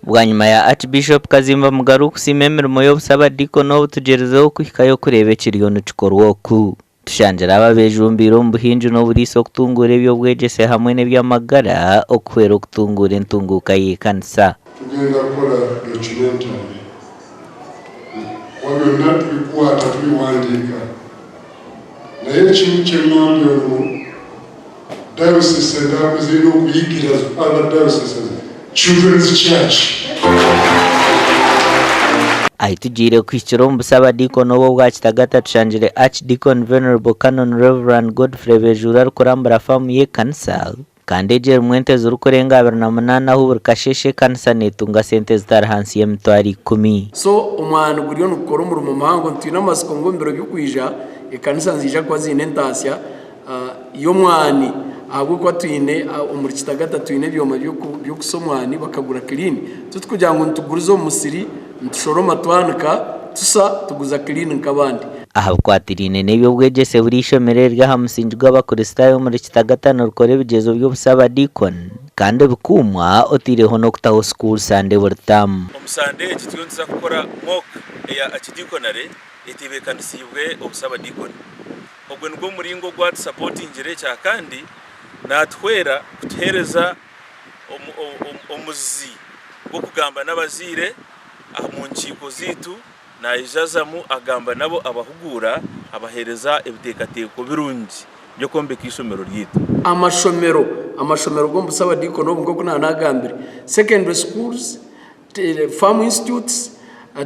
Bwanyima ya Archbishop Kazimba Mugalu kusiima emirimo y'obusabadiikoni obu tugyerizeho kuhikayo kureeba ekiriyo nikikorwa oku. Tushangire aba beejumbiire omu buhingi n'oburiisa okutunguura eby'obwegyese hamwe n'eby'amagara okuhwera okutunguura entunguuka y'ekanisa. Tugenda kukora documentary kuba byona tubikwata tubiwandiika naye ekimu kyengambye ngu Diocese endala kwezirina okuyigira other dioceses children's church. Ahi tugiire kuhikira omu busabadiikoni obu obwa Kitagata tushangire Archdeacon Venerable Canon Rev. Godfrey Bejuura arikurambura faamu y'ekanisa kandi egi erimu ente zirikurenga 28 ahu buri kasheeshe ekanisa netunga sente ezitari hansi y'emitwaro ikumi. So omwani guriyo nigukora omurimo muhango nitwine amatsiko ngu omu biro birikwija ekanisa niziija kuba ziine entaasya y'omwani ahabw'okuba twine omuri Kitagata twine ebyoma by'okusa omwani bakagura kiliini titikugira ngu nituguriza omu musiri nitushoroma twanika tusa tuguza kiliini nk'abandi. Aha bikwatiraine n'eby'obwegyese buri ishomero eriri aha musingi gw'Abakristaayo omuri Kitagata nirikora ebigyezo by'obusabadiikoni kandi bikuumwa otaireho n'okutaho School Sunday buri taamu. Omu Sande egi turiyo nituza kukora mock eya Archidiaconary etebeekanisiibwe obusabadiikoni. Ogwo nigwo muringo ogu atusapotingire ekya kandi natuhwera kutuhereza omuzi gw'okugamba n'abazaire omu nkiiko zaitu, naija azamu agamba nabo abahuguura abahereza ebiteekateeko birungi by'okwombeka eishomero ryaitu. Amashomero, amashomero g'omu busabadiikoni obu nk'oku naanagambire, secondary schools, Farm Institutes,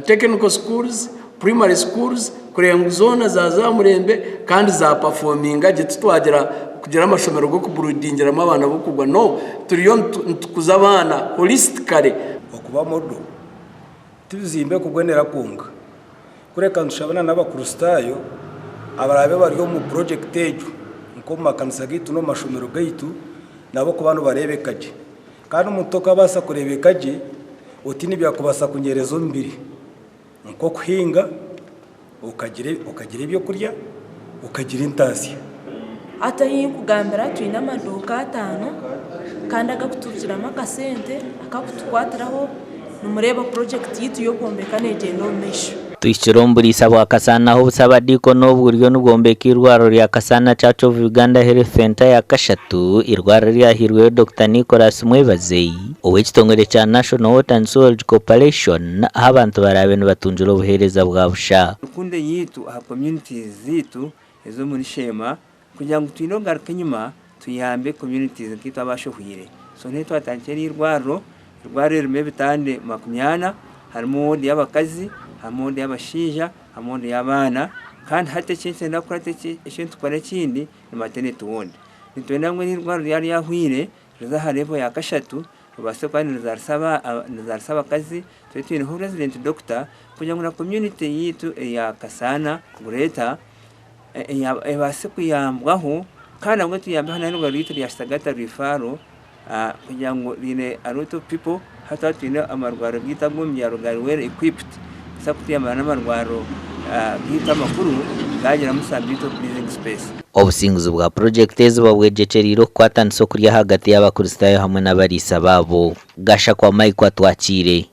Technical Schools, Primary Schools kureeba ngu zoona zaaza aha murembe kandi za pafominga gye titwagira kugira amashomero g'okuburudingiramu abaana b'okugwa no turiyo nitukuza abaana holistically. Okuba modo ti bizimbe kubonera kwonka, kureka nitushaba na n'Abakristaayo abaraabe bari omu purojekiti egyo nk'omu makanisa gaitu n'omu mashomero gaitu nabo kuba nibareebeka gye. Kandi omuntu tokabaasa kureebeka gye otaine ebyakubaasa kunyereza omubiri nk'okuhinga, okagira ebyokurya, okagira entaasya. Hati ahi nkugambira twine amaduuka ataano kandi agakuturugiramu akasente akakutukwatiraho nimureeba purojekiti yaitu y'okwombeka negyenda omu maisho. Tuhikire omu buriisa bwa Kasaana ahu obusabadiikoni obu buriyo nibwombeka eirwariro rya Kasaana Church of Uganda Health Centre ya kashatu, eirwariro eryahairweyo Dokita Nicholas Mwebaze ow'ekitongore kya National Water and Sewerage Corporation ahu abantu baraabe nibatungira obuheereza bwa busha. Rukundo yaitu aha communities zaitu ez'omuri Sheema kugira ngu twine okugaruka enyima tuyambe communities nkaitwe abashohwire. So niho twatandikire eri irwariro, irwariro ririmu ebitande makumyana, harimu ward y'abakazi, harimu ward y'abashaija, harimu ward y'abaana kandi hati eki nitwenda kukora eki nitukora ekindi ni maternity ward. Nitwenda ngu eri irwariro ryaba ryahwire rize aha level ya kashatu ribaase kuba nirizaarisa abakazi, tube twineho resident doctor kugira ngu na community yaitu eya Kasaana Greater ebaase kuyambwaho kandi nabwo tuyambeho n'eirwariro ryaitu rya Kitagata Referral kugira ngu riine a lot of people hati twaba twine amarwariro gaitu ag'omu byaro gari well equipped kubaasa kutuyamba n'amarwariro gaitu amakuru gaagiramu some bit of breathing space. Obusinguzi bwa purojekiti ezi babwegyekyeriire okukwatanisa okuri ahagati y'Abakristaayo hamwe n'abariisa baabo. Gashakwa Mike Atwakiire.